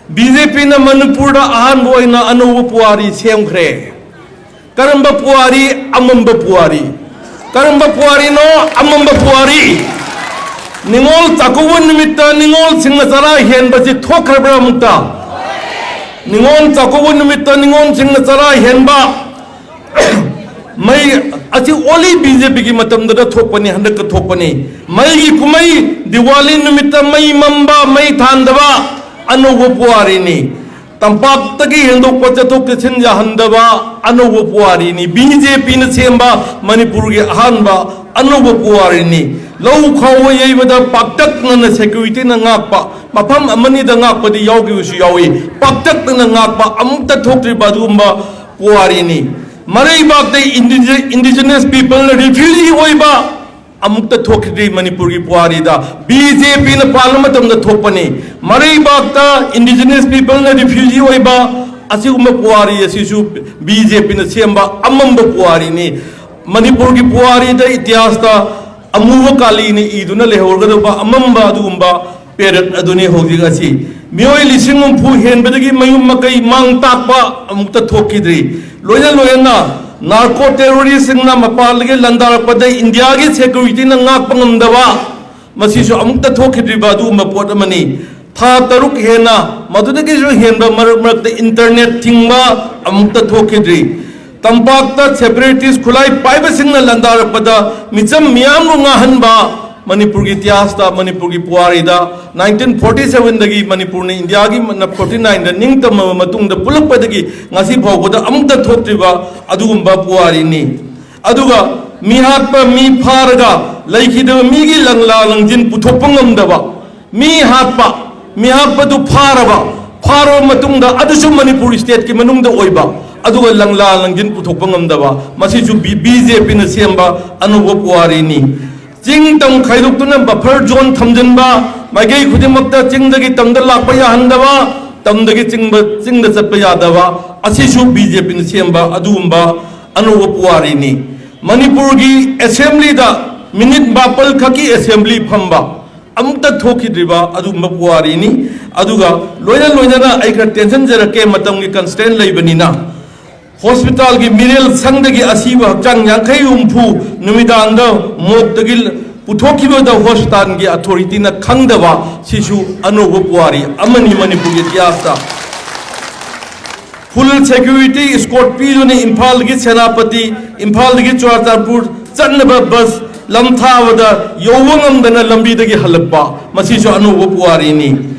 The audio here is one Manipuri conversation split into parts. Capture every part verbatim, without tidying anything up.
ꯕꯤ ꯖꯦ ꯄꯤꯅ ꯃꯅꯤꯄꯨꯔꯗ ꯑꯍꯥꯟꯕ ꯑꯣꯏꯅ ꯑꯅꯧꯕ ꯄꯨꯋꯥꯔꯤ ꯁꯦꯝꯈ꯭ꯔꯦ꯫ ꯀꯔꯝꯕ ꯄꯨꯋꯥꯔꯤ? ꯑꯃꯝꯕ ꯄꯨꯋꯥꯔꯤ꯫ ꯀꯔꯝꯕ ꯄꯨꯋꯥꯔꯤꯅꯣ? ꯑꯃꯝꯕ ꯄꯨꯋꯥꯔꯤ꯫ ꯅꯤꯉꯣꯜ ꯆꯥꯛꯀꯧꯕ ꯅꯨꯃꯤꯠꯇ ꯅꯤꯉꯣꯜꯁꯤꯡꯅ ꯆꯔꯥ ꯍꯦꯟꯕꯁꯤ ꯊꯣꯛꯈ꯭ꯔꯕ꯭ꯔꯥ ꯑꯃꯨꯛꯇ? ꯅꯤꯉꯣꯜ ꯆꯥꯛꯀꯧꯕ ꯅꯨꯃꯤꯠꯇ ꯅꯤꯉꯣꯜꯁꯤꯡꯅ ꯆꯔꯥ ꯍꯦꯟꯕ ꯃꯩ ꯑꯁꯤ only ꯕꯤ ꯖꯦ ꯄꯤꯒꯤ ꯃꯇꯝꯗꯗ ꯊꯣꯛꯄꯅꯤ, ꯍꯟꯗꯛꯇ ꯊꯣꯛꯄꯅꯤ꯫ ꯃꯩꯒꯤ ꯀꯨꯝꯍꯩ, ꯗꯤꯋꯥꯂꯤ ꯅꯨꯃꯤꯠꯇ ꯃꯩ ꯃꯝꯕ, ꯃꯩ ꯊꯥꯟꯗꯕ, ꯑꯅꯧꯕ ꯄꯨꯋꯥꯔꯤꯅꯤ꯫ ꯇꯝꯄꯥꯛꯇꯒꯤ ꯍꯦꯟꯗꯣꯛꯄ ꯆꯠꯊꯣꯛ ꯆꯠꯁꯤꯟ ꯌꯥꯍꯟꯗꯕ, ꯑꯅꯧꯕ ꯄꯨꯋꯥꯔꯤꯅꯤ꯫ ꯕꯤ ꯖꯦ ꯄꯤꯅ ꯁꯦꯝꯕ ꯃꯅꯤꯄꯨꯔꯒꯤ ꯑꯍꯥꯟꯕ ꯑꯅꯧꯕ ꯄꯨꯋꯥꯔꯤꯅꯤ꯫ ꯂꯧ ꯈꯥꯎꯕ ꯌꯩꯕꯗ ꯄꯥꯛꯇꯛꯅꯅ ꯁꯦꯀ꯭ꯌꯨꯔꯤꯇꯤꯅ ꯉꯥꯛꯄ, ꯃꯐꯝ ꯑꯃꯅꯤꯗ ꯉꯥꯛꯄꯗꯤ ꯌꯥꯎꯈꯤꯕꯁꯨ ꯌꯥꯎꯏ꯫ ꯄꯥꯛꯇꯛꯅꯅ ꯉꯥꯛꯄ, ꯑꯃꯨꯛꯇ ꯊꯣꯛꯇ꯭ꯔꯤꯕ ꯑꯗꯨꯒꯨꯝꯕ ꯄꯨꯋꯥꯔꯤꯅꯤ꯫ ꯃꯔꯩꯕꯥꯛꯇ ꯏꯟꯗꯤꯖꯤ-, indigenous people ꯅ refugee ꯑꯣꯏꯕ ꯑꯃꯨꯛꯇ ꯊꯣꯛꯈꯤꯗ꯭ꯔꯤ ꯃꯅꯤꯄꯨꯔꯒꯤ ꯄꯨꯋꯥꯔꯤꯗ꯫ ꯕꯤ ꯖꯦ ꯄꯤꯅ ꯄꯥꯟꯕ ꯃꯇꯝꯗ ꯊꯣꯛꯄꯅꯤ꯫ ꯃꯔꯩꯕꯥꯛꯇ indigenous people ꯅ refugee ꯑꯣꯏꯕ ꯑꯁꯤꯒꯨꯝꯕ ꯄꯨꯋꯥꯔꯤ ꯑꯁꯤꯁꯨ ꯕꯤ ꯖꯦ ꯄꯤꯅ ꯁꯦꯝꯕ ꯑꯃꯝꯕ ꯄꯨꯋꯥꯔꯤꯅꯤ꯫ ꯃꯅꯤꯄꯨꯔꯒꯤ ꯄꯨꯋꯥꯔꯤꯗ, ꯏꯇꯤꯍꯥꯁꯇ ꯑꯃꯨꯕ ꯀꯥꯂꯤꯅ ꯏꯗꯨꯅ ꯂꯩꯍꯧꯔꯒꯗꯧꯕ ꯑꯃꯝꯕ ꯑꯗꯨꯒꯨꯝꯕ period ꯑꯗꯨꯅꯤ ꯍꯧꯖꯤꯛ ꯑꯁꯤ꯫ ꯃꯤꯑꯣꯏ ꯂꯤꯁꯤꯡ ꯍꯨꯝꯐꯨ ꯍꯦꯟꯕꯗꯒꯤ ꯃꯌꯨꯝ ꯃꯀꯩ ꯃꯥꯡ ꯇꯥꯛꯄ ꯑꯃꯨꯛꯇ ꯊꯣꯛꯈꯤꯗ꯭ꯔꯤ꯫ ꯂꯣꯏꯅ ꯂꯣꯏꯅꯅ narco terrorist ꯁꯤꯡꯅ ꯃꯄꯥꯟꯗꯒꯤ ꯂꯥꯟꯗꯥꯔꯛꯄꯗ ꯏꯟꯗꯤꯌꯥꯒꯤ ꯁꯦꯀ꯭ꯌꯨꯔꯤꯇꯤꯅ ꯉꯥꯛꯄ ꯉꯝꯗꯕ, ꯃꯁꯤꯁꯨ ꯑꯃꯨꯛꯇ ꯊꯣꯛꯈꯤꯗ꯭ꯔꯤꯕ ꯑꯗꯨꯒꯨꯝꯕ ꯄꯣꯠ ꯑꯃꯅꯤ꯫ ꯊꯥ ꯇꯔꯨꯛ ꯍꯦꯟꯅ, ꯃꯗꯨꯗꯒꯤꯁꯨ ꯍꯦꯟꯕ, ꯃꯔꯛ ꯃꯔꯛꯇ internet ꯊꯤꯡꯕ ꯑꯃꯨꯛꯇ ꯊꯣꯛꯈꯤꯗ꯭ꯔꯤ꯫ ꯇꯝꯄꯥꯛꯇ separatist ꯈꯨꯠꯂꯥꯏ ꯄꯥꯏꯕꯁꯤꯡꯅ ꯂꯥꯟꯗꯥꯔꯛꯄꯗ ꯃꯤꯆꯝ ꯃꯤꯌꯥꯝꯕꯨ ꯉꯥꯡꯍꯟꯕ ꯃꯅꯤꯄꯨꯔꯒꯤ ꯏꯇꯤꯍꯥꯁꯇ, ꯃꯅꯤꯄꯨꯔꯒꯤ ꯄꯨꯋꯥꯔꯤꯗ nineteen forty seven ꯗꯒꯤ ꯃꯅꯤꯄꯨꯔꯅ ꯏꯟꯗꯤꯌꯥꯒꯤ ꯃ-, forty nine ꯗ ꯅꯤꯡꯇꯝꯃꯕ ꯃꯇꯨꯡꯗ ꯄꯨꯜꯂꯛꯄꯗꯒꯤ ꯉꯁꯤ ꯐꯥꯎꯕꯗ ꯑꯃꯨꯛꯇ ꯊꯣꯛꯇ꯭ꯔꯤꯕ ꯑꯗꯨꯒꯨꯝꯕ ꯄꯨꯋꯥꯔꯤꯅꯤ꯫ ꯑꯗꯨꯒ ꯃꯤꯍꯥꯠꯄ, ꯃꯤ ꯐꯥꯔꯒ ꯂꯩꯈꯤꯗꯕ ꯃꯤꯒꯤ ꯂꯪꯂꯥ ꯂꯪꯖꯤꯟ ꯄꯨꯊꯣꯛꯄ ꯉꯝꯗꯕ, ꯃꯤ ꯍꯥꯠꯄ, ꯃꯤ ꯍꯥꯠꯄꯗꯨ ꯐꯥꯔꯕ, ꯐꯥꯔꯕ ꯃꯇꯨꯡꯗ ꯑꯗꯨꯁꯨ ꯃꯅꯤꯄꯨꯔ state ꯀꯤ ꯃꯅꯨꯡꯗ ꯑꯣꯏꯕ, ꯑꯗꯨꯒ ꯂꯪꯂꯥ ꯂꯪꯖꯤꯟ ꯄꯨꯊꯣꯛꯄ ꯉꯝꯗꯕ, ꯃꯁꯤꯁꯨ ꯕꯤ-, ꯕꯤ ꯖꯦ ꯄꯤꯅ ꯁꯦꯝꯕ ꯑꯅꯧꯕ ꯄꯨꯋꯥꯔꯤꯅꯤ꯫ ꯆꯤꯡ ꯇꯝ ꯈꯥꯏꯗꯣꯛꯇꯨꯅ buffer zone ꯊꯝꯖꯤꯟꯕ, ꯃꯥꯏꯀꯩ ꯈꯨꯗꯤꯡꯃꯛꯇ ꯆꯤꯡꯗꯒꯤ ꯇꯝꯗ ꯂꯥꯛꯄ ꯌꯥꯍꯟꯗꯕ, ꯇꯝꯗꯒꯤ ꯆꯤꯡꯕ-, ꯆꯤꯡꯗ ꯆꯠꯄ ꯌꯥꯗꯕ, ꯑꯁꯤꯁꯨ ꯕꯤ ꯖꯦ ꯄꯤꯅ ꯁꯦꯝꯕ ꯑꯗꯨꯒꯨꯝꯕ ꯑꯅꯧꯕ ꯄꯨꯋꯥꯔꯤꯅꯤ꯫ ꯃꯅꯤꯄꯨꯔꯒꯤ assembly ꯗ minute ꯃꯥꯄꯜ ꯈꯛꯀꯤ assembly ꯐꯝꯕ, ꯑꯃꯨꯛꯇ ꯊꯣꯛꯈꯤꯗ꯭ꯔꯤꯕ ꯑꯗꯨꯒꯨꯝꯕ ꯄꯨꯋꯥꯔꯤꯅꯤ꯫ ꯑꯗꯨꯒ ꯂꯣꯏꯅ ꯂꯣꯏꯅꯅ ꯑꯩ ꯈꯔ ꯇꯦꯟꯁꯤꯟꯖꯔꯛꯀꯦ, ꯃꯇꯝꯒꯤ ꯀꯟꯁꯇ꯭ꯔꯦꯟ ꯂꯩꯕꯅꯤꯅ꯫ ꯍꯣꯁꯄꯤꯇꯥꯜꯒꯤ ꯃꯤꯔꯦꯜ ꯁꯪꯗꯒꯤ ꯑꯁꯤꯕ ꯍꯛꯆꯥꯡ ꯌꯥꯡꯈꯩ ꯍꯨꯝꯐꯨ ꯅꯨꯃꯤꯗꯥꯡꯗ ꯃꯣꯛꯇꯒꯤ ꯄꯨꯊꯣꯛꯈꯤꯕꯗ ꯍꯣꯁꯄꯤꯇꯥꯜꯒꯤ ꯑꯊꯣꯔꯤꯇꯤꯅ ꯈꯪꯗꯕ, ꯁꯤꯁꯨ ꯑꯅꯧꯕ ꯄꯨꯋꯥꯔꯤ ꯑꯃꯅꯤ ꯃꯅꯤꯄꯨꯔꯒꯤ ꯏꯇꯤꯍꯥꯁꯇ꯫ ꯐꯨꯜ ꯁꯦꯀ꯭ꯌꯨꯔꯤꯇꯤ ꯏꯁꯀꯣꯔꯠ ꯄꯤꯗꯨꯅ ꯏꯝꯐꯥꯜꯗꯒꯤ ꯁꯦꯅꯥꯄꯇꯤ, ꯏꯝꯐꯥꯜꯗꯒꯤ ꯆꯨꯔꯥꯆꯥꯟꯄꯨꯔ ꯆꯠꯅꯕ ꯕꯁ ꯂꯝ ꯊꯥꯕꯗ ꯌꯧꯕ ꯉꯝꯗꯅ ꯂꯝꯕꯤꯗꯒꯤ ꯍꯜꯂꯛꯄ, ꯃꯁꯤꯁꯨ ꯑꯅꯧꯕ ꯄꯨꯋꯥꯔꯤꯅꯤ꯫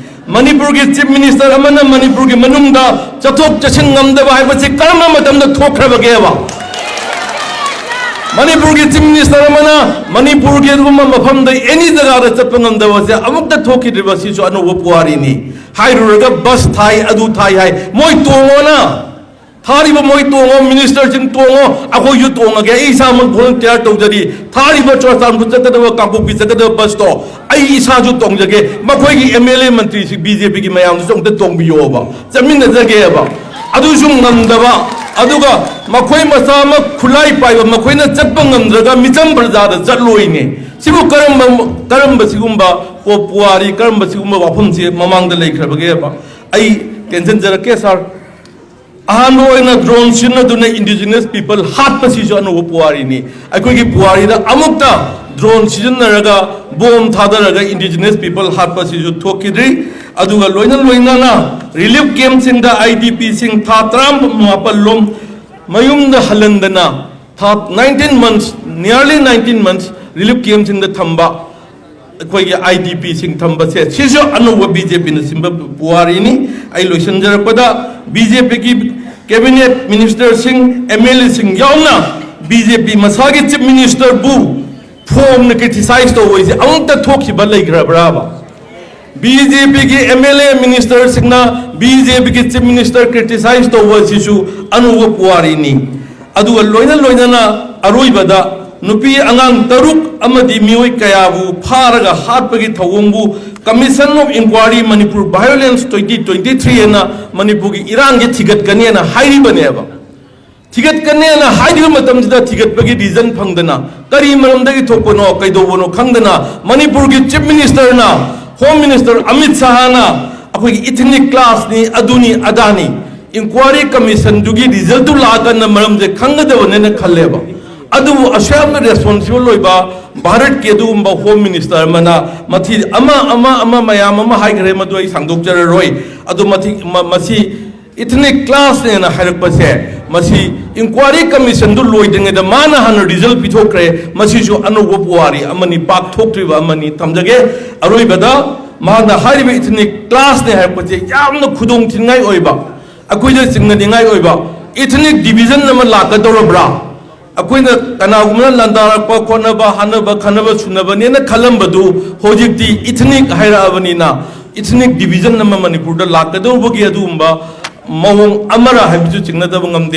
ꯃꯅꯤꯄꯨꯔꯒꯤ ꯆꯤꯐ ꯃꯤꯅꯤꯁꯇꯔ ꯑꯃꯅ ꯃꯅꯤꯄꯨꯔꯒꯤ ꯃꯅꯨꯡꯗ ꯆꯠꯊꯣꯛ ꯆꯠꯁꯤꯟ ꯉꯝꯗꯕ ꯍꯥꯏꯕꯁꯤ ꯀꯔꯝꯕ ꯃꯇꯝꯗ ꯊꯣꯛꯈ꯭ꯔꯕꯒꯦꯕ? ꯃꯅꯤꯄꯨꯔꯒꯤ ꯆꯤꯐ ꯃꯤꯅꯤꯁꯇꯔ ꯑꯃꯅ ꯃꯅꯤꯄꯨꯔꯒꯤ ꯑꯗꯨꯒꯨꯝꯕ ꯃꯐꯝꯗ ꯑꯦꯅꯤ ꯖꯒꯥꯗ ꯆꯠꯄ ꯉꯝꯗꯕꯁꯦ ꯑꯃꯨꯛꯇ ꯊꯣꯛꯈꯤꯗ꯭ꯔꯤꯕ, ꯁꯤꯁꯨ ꯑꯅꯧꯕ ꯄꯨꯋꯥꯔꯤꯅꯤ꯫ ꯍꯥꯏꯔꯨꯔꯒ ꯕꯁ ꯊꯥꯏ, ꯑꯗꯨ ꯊꯥꯏ ꯍꯥꯏ, ꯃꯣꯏ ꯇꯣꯡꯉꯣꯅ꯫ ꯊꯥꯔꯤꯕ ꯃꯣꯏ ꯇꯣꯡꯉꯣ, ꯃꯤꯅꯤꯁꯇꯔꯁꯤꯡ ꯇꯣꯡꯉꯣ, ꯑꯩꯈꯣꯏꯁꯨ ꯇꯣꯡꯉꯒꯦ꯫ ꯑꯩ ꯏꯁꯥꯃꯛ ꯚꯣꯂꯨꯟꯇꯤꯌꯥꯔ ꯇꯧꯖꯔꯤ꯫ ꯊꯥꯔꯤꯕ ꯆꯨꯔꯆꯥꯟꯄꯨꯔ ꯆꯠꯀꯗꯕ, ꯀꯥꯡꯄꯣꯛꯄꯤ ꯆꯠꯀꯗꯕ ꯕꯁꯇꯣ ꯑꯩ ꯏꯁꯥꯁꯨ ꯇꯣꯡꯖꯒꯦ꯫ ꯃꯈꯣꯏꯒꯤ ꯑꯦꯝ ꯑꯦꯜ ꯑꯦ ꯃꯟꯇ꯭ꯔꯤꯁꯤꯡ, ꯕꯤ ꯖꯦ ꯄꯤꯒꯤ ꯃꯌꯥꯝꯗꯨꯁꯨ ꯑꯝꯇ ꯇꯣꯡꯕꯤꯌꯣꯕ, ꯆꯠꯃꯤꯟꯅꯖꯒꯦꯕ꯫ ꯑꯗꯨꯁꯨ ꯉꯝꯗꯕ, ꯑꯗꯨꯒ ꯃꯈꯣꯏ ꯃꯆꯥꯃꯛ ꯈꯨꯠꯂꯥꯏ ꯄꯥꯏꯕ ꯃꯈꯣꯏꯅ ꯆꯠꯄ ꯉꯝꯗ꯭ꯔꯒ ꯃꯤꯆꯝ ꯄ꯭ꯔꯖꯥꯗ ꯆꯠꯂꯣꯏꯅꯦ꯫ ꯁꯤꯕꯨ ꯀꯔꯝꯕ, ꯀꯔꯝꯕ ꯁꯤꯒꯨꯝꯕ ꯄꯣ-, ꯄꯨꯋꯥꯔꯤ, ꯀꯔꯝꯕ ꯁꯤꯒꯨꯝꯕ ꯋꯥꯐꯝꯁꯤ ꯃꯃꯥꯡꯗ ꯂꯩꯈ꯭ꯔꯕꯒꯦꯕ? ꯑꯩ ꯇꯦꯟꯁꯤꯟꯖꯔꯛꯀꯦ, ꯁꯥꯔ꯫ ꯑꯍꯥꯟꯕ ꯑꯣꯏꯅ ꯗ꯭ꯔꯣꯟ ꯁꯤꯖꯤꯟꯅꯗꯨꯅ ꯏꯟꯗꯤꯖꯤꯅꯁ ꯄꯤꯄꯜ ꯍꯥꯠꯄꯁꯤꯁꯨ ꯑꯅꯧꯕ ꯄꯨꯋꯥꯔꯤꯅꯤ꯫ ꯑꯩꯈꯣꯏꯒꯤ ꯄꯨꯋꯥꯔꯤꯗ ꯑꯃꯨꯛꯇ ꯗ꯭ꯔꯣꯟ ꯁꯤꯖꯤꯟꯅꯔꯒ, ꯕꯣꯝ ꯊꯥꯗꯔꯒ ꯏꯟꯗꯤꯖꯤꯅꯁ ꯄꯤꯄꯜ ꯍꯥꯠꯄꯁꯤꯁꯨ ꯊꯣꯛꯈꯤꯗ꯭ꯔꯤ꯫ ꯑꯗꯨꯒ ꯂꯣꯏꯅ ꯂꯣꯏꯅꯅ ꯔꯤꯂꯤꯐ ꯀꯦꯝꯞꯁꯤꯡꯗ ꯑꯥꯏ ꯗꯤ ꯄꯤꯁꯤꯡ ꯊꯥ ꯇꯔꯥꯃꯥꯄꯜ ꯂꯣꯝ ꯃꯌꯨꯝꯗ ꯍꯜꯍꯟꯗꯅ, ꯊꯥ nineteen months, nearly nineteen months relief ꯀꯦꯝꯞꯁꯤꯡꯗ ꯊꯝꯕ, ꯑꯩꯈꯣꯏꯒꯤ ꯑꯥꯏ ꯗꯤ ꯄꯤꯁꯤꯡ ꯊꯝꯕꯁꯦ, ꯁꯤꯁꯨ ꯑꯅꯧꯕ ꯕꯤ ꯖꯦ ꯄꯤꯅ ꯁꯤꯟꯕ ꯄꯨꯋꯥꯔꯤꯅꯤ꯫ ꯑꯩ ꯂꯣꯏꯁꯤꯟꯖꯔꯛꯄꯗ, ꯕꯤ ꯖꯦ ꯄꯤꯒꯤ ꯀꯦꯕꯤꯅꯦꯠ ꯃꯤꯅꯤꯁꯇꯔꯁꯤꯡ, ꯑꯦꯝ ꯑꯦꯜ ꯑꯦꯁꯤꯡ ꯌꯥꯎꯅ ꯕꯤ ꯖꯦ ꯄꯤ ꯃꯁꯥꯒꯤ ꯆꯤꯐ ꯃꯤꯅꯤꯁꯇꯔꯕꯨ ꯐꯣꯡꯅ ꯀ꯭ꯔꯤꯇꯤꯁꯥꯏꯖ ꯇꯧꯕꯁꯦ ꯑꯃꯨꯛꯇ ꯊꯣꯛꯈꯤꯕ ꯂꯩꯈ꯭ꯔꯕ꯭ꯔꯥꯕ? ꯕꯤ ꯖꯦ ꯄꯤꯒꯤ ꯑꯦꯝ ꯑꯦꯜ ꯑꯦ ꯃꯤꯅꯤꯁꯇꯔꯁꯤꯡꯅ ꯕꯤ ꯖꯦ ꯄꯤꯒꯤ ꯆꯤꯐ ꯃꯤꯅꯤꯁꯇꯔ ꯀ꯭ꯔꯤꯇꯤꯁꯥꯏꯖ ꯇꯧꯕ ꯑꯁꯤꯁꯨ ꯑꯅꯧꯕ ꯄꯨꯋꯥꯔꯤꯅꯤ꯫ ꯑꯗꯨꯒ ꯂꯣꯏꯅ ꯂꯣꯏꯅꯅ ꯑꯔꯣꯏꯕꯗ ꯅꯨꯄꯤ ꯑꯉꯥꯡ ꯇꯔꯨꯛ ꯑꯃꯗꯤ ꯃꯤꯑꯣꯏ ꯀꯌꯥꯕꯨ ꯐꯥꯔꯒ ꯍꯥꯠꯄꯒꯤ ꯊꯧꯑꯣꯡꯕꯨ Commission of Inquiry Manipur Violence twenty twenty three ꯍꯥꯏꯅ ꯃꯅꯤꯄꯨꯔꯒꯤ ꯏꯔꯥꯡꯒꯤ ꯊꯤꯒꯠꯀꯅꯤ ꯍꯥꯏꯅ ꯍꯥꯏꯔꯤꯕꯅꯦꯕ꯫ ꯊꯤꯒꯠꯀꯅꯦꯅ ꯍꯥꯏꯔꯤꯕ ꯃꯇꯝꯁꯤꯗ ꯊꯤꯒꯠꯄꯒꯤ ꯔꯤꯖꯟ ꯐꯪꯗꯅ, ꯀꯔꯤ ꯃꯔꯝꯗꯒꯤ ꯊꯣꯛꯄꯅꯣ, ꯀꯩꯗꯧꯕꯅꯣ ꯈꯪꯗꯅ, ꯃꯅꯤꯄꯨꯔꯒꯤ ꯆꯤꯐ ꯃꯤꯅꯤꯁꯇꯔꯅ, ꯍꯣꯝ ꯃꯤꯅꯤꯁꯇꯔ ꯑꯃꯤꯠ ꯁꯥꯍꯅ ꯑꯩꯈꯣꯏꯒꯤ ꯏꯊꯅꯤꯛ ꯀ꯭ꯂꯥꯁꯅꯤ, ꯑꯗꯨꯅꯤ ꯑꯗꯥꯅꯤ, ꯏꯟꯀ꯭ꯋꯥꯏꯔꯤ ꯀꯃꯤꯁꯟꯗꯨꯒꯤ ꯔꯤꯖꯜꯇꯨ ꯂꯥꯛꯑꯀꯥꯟꯗ ꯃꯔꯝꯁꯦ ꯈꯪꯒꯗꯕꯅꯦꯅ ꯈꯜꯂꯦꯕ꯫ ꯑꯗꯨꯕꯨ ꯑꯁꯨꯛ ꯌꯥꯝꯅ ꯔꯦꯁꯄꯣꯟꯁꯤꯕꯜ ꯑꯣꯏꯕ ꯚꯥꯔꯠꯀꯤ ꯑꯗꯨꯒꯨꯝꯕ ꯍꯣꯝ ꯃꯤꯅꯤꯁꯇꯔ ꯑꯃꯅ ꯃꯊꯤ ꯑꯃ ꯑꯃ ꯑꯃ ꯃꯌꯥꯝ ꯑꯃ ꯍꯥꯏꯈ꯭ꯔꯦ, ꯃꯗꯨ ꯑꯩ ꯁꯥꯡꯗꯣꯛꯆꯔꯔꯣꯏ꯫ ꯑꯗꯨ ꯃꯊꯤ-, ꯃ-, ꯃꯁꯤ ꯏꯊꯅꯤꯛ ꯀ꯭ꯂꯥꯁꯅꯦꯅ ꯍꯥꯏꯔꯛꯄꯁꯦ, ꯃꯁꯤ ꯏꯟꯀ꯭ꯋꯥꯏꯔꯤ ꯀꯃꯤꯁꯟꯗꯨ ꯂꯣꯏꯗ꯭ꯔꯤꯉꯩꯗ ꯃꯥꯅ ꯍꯥꯟꯅ ꯔꯤꯖꯜ ꯄꯤꯊꯣꯛꯈ꯭ꯔꯦ꯫ ꯃꯁꯤꯁꯨ ꯑꯅꯧꯕ ꯄꯨꯋꯥꯔꯤ ꯑꯃꯅꯤ, ꯄꯥꯛꯊꯣꯛꯇ꯭ꯔꯤꯕ ꯑꯃꯅꯤ꯫ ꯊꯝꯖꯒꯦ꯫ ꯑꯔꯣꯏꯕꯗ ꯃꯥꯅ ꯍꯥꯏꯔꯤꯕ ꯏꯊꯅꯤꯛ ꯀ꯭ꯂꯥꯁꯅꯦ ꯍꯥꯏꯔꯛꯄꯁꯦ ꯌꯥꯝꯅ ꯈꯨꯗꯣꯡ ꯊꯤꯅꯤꯡꯉꯥꯏ ꯑꯣꯏꯕ, ꯑꯩꯈꯣꯏꯗ ꯆꯤꯡꯅꯅꯤꯡꯉꯥꯏ ꯑꯣꯏꯕ ꯏꯊꯅꯤꯛ ꯗꯤꯕꯤꯖꯟ ꯑꯃ ꯂꯥꯛꯀꯗꯧꯔꯕ꯭ꯔꯥ? ꯑꯩꯈꯣꯏꯅ ꯀꯅꯥꯒꯨꯝꯕꯅ ꯂꯥꯟꯗꯥꯔꯛꯄ ꯈꯣꯠꯅꯕ, ꯍꯥꯠꯅꯕ ꯈꯠꯅꯕ ꯁꯨꯅꯕꯅꯦꯅ ꯈꯜꯂꯝꯕꯗꯨ ꯍꯧꯖꯤꯛꯇꯤ ꯏꯊꯅꯤꯛ ꯍꯥꯏꯔꯛꯑꯕꯅꯤꯅ, ꯏꯊꯅꯤꯛ ꯗꯤꯕꯤꯖꯟ ꯑꯃ ꯃꯅꯤꯄꯨꯔꯗ ꯂꯥꯛꯀꯗꯧꯕꯒꯤ ꯑꯗꯨꯒꯨꯝꯕ ꯃꯑꯣꯡ ꯑꯃꯔ ꯍꯥꯏꯕꯁꯨ ꯆꯤꯡꯅꯗꯕ ꯉꯝꯗꯦ꯫